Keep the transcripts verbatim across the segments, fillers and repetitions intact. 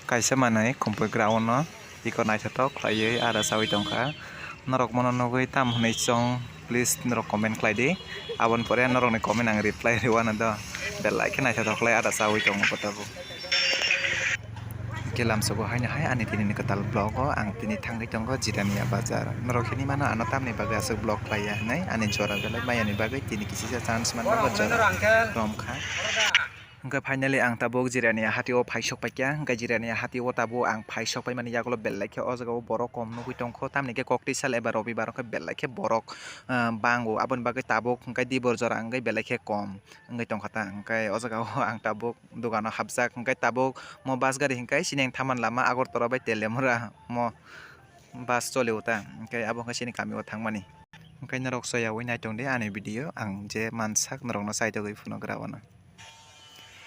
Kaisa manwi Khumpui ground no iko naithothok khlaiwi ada chawi tongkha. Norok mono nugwi tam hwnwi chong, please norok comment khlai di. Aboni pore norokni comment ang reply rwano do. Belai khe naithothok khlai ada chawi tongo bo tabuk. Hwnkhe lamsogo haino hai ani tini ni kwtal vlog o ang tini thangwi tongo Jirania bazar. Norok hini mano ano tamni bagwi aswk vlog khlaiya hwnwi ani jora belai mayani bagwi tini kisisa chance manna jora romkha. Hwnkhe finally ang tabuk Jirania hatio phaisok paikha, hwnkhe Jirania hatio tabuk ang phaisok paimani yagulo belai khe o jaga o borok kom nugwi tongkho, tamni khe kokti sal eba robibar wngkhe belai khe borok, ah, bango, aboni bagwi tabuk hwnkhe dibor jora wngwi belai khe kom wngwi tongkha ta, hwnkhe o jaga o ang tabuk dogano hapjak, hwnkhe tabuk mo bus gari hwnkhe sini ang thaman lama Agartala bai Teliamura mo bus choli o ta, hwnkhe abo hwnkhe sini kami o thangmani. Hwnkhe norok soyaui naitong di ani video, ang je mansak norokno chaitogwi phunugra wano.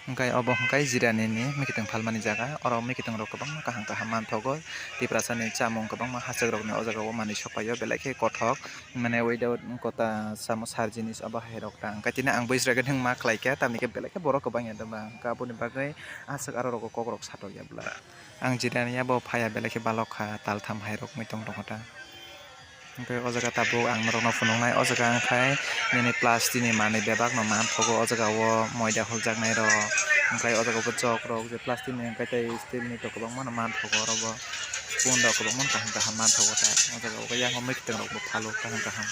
Hwnkhe obo hwnkhe Jirania ni mwkhitwng phalmani jaga, oro mwkhitwng rok kwbangma kaham kaham manthogo, Tiprasa ni chamung kwbangma hachwk rokni o jaga o manwi sokpaio belai khe kothok, mane without kota samo sar jinis obo hai rok ta, hwnkhe tini ang bwswk khe hwnkhe ma khlaikha, tamni khe belai khe borok kwbang ya doma, hwnkhe aboni bagwi aswk aro rogo kok rok satokya bwla. Ang Jirania bo phaiya belai khe balok kha, tal tham hai rok mui tong tongkha ta. Hwnkhe o jaga tabuk ang norokno phunuknai, o jaga wngkha nini plastic ni manwi bebak no manthogo, o jaga o moida huljaknai rok, hwnkhe o jaga o jok rok je plastic ni hwnkhe tei steel ni rok kwbangma no manthogo, oro bo spoon rok kwbangma no kaham kaham manthogo ta, o jaga o yang o mwkhitwng rok bo phalo kaham kaham.